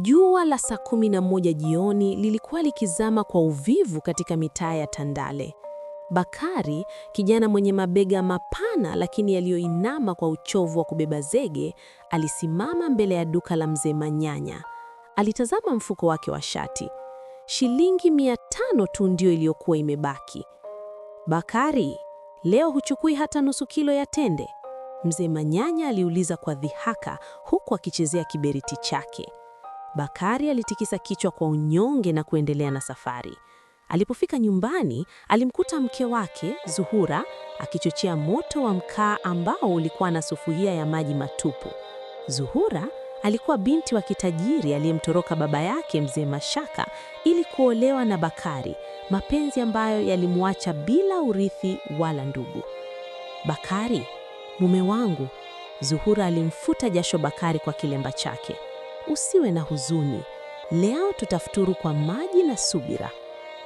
Jua la saa 11 jioni lilikuwa likizama kwa uvivu katika mitaa ya Tandale. Bakari, kijana mwenye mabega mapana lakini yaliyoinama kwa uchovu wa kubeba zege, alisimama mbele ya duka la mzee Manyanya. Alitazama mfuko wake wa shati. Shilingi 500 tu ndio iliyokuwa imebaki. "Bakari, leo huchukui hata nusu kilo ya tende?" Mzee Manyanya aliuliza kwa dhihaka huku akichezea kiberiti chake. Bakari alitikisa kichwa kwa unyonge na kuendelea na safari. Alipofika nyumbani, alimkuta mke wake, Zuhura, akichochea moto wa mkaa ambao ulikuwa na sufuria ya maji matupu. Zuhura alikuwa binti wa kitajiri aliyemtoroka baba yake Mzee Mashaka ili kuolewa na Bakari, mapenzi ambayo yalimwacha bila urithi wala ndugu. "Bakari, mume wangu," Zuhura alimfuta jasho Bakari kwa kilemba chake. "Usiwe na huzuni. Leo tutafuturu kwa maji na subira.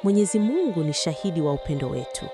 Mwenyezi Mungu ni shahidi wa upendo wetu."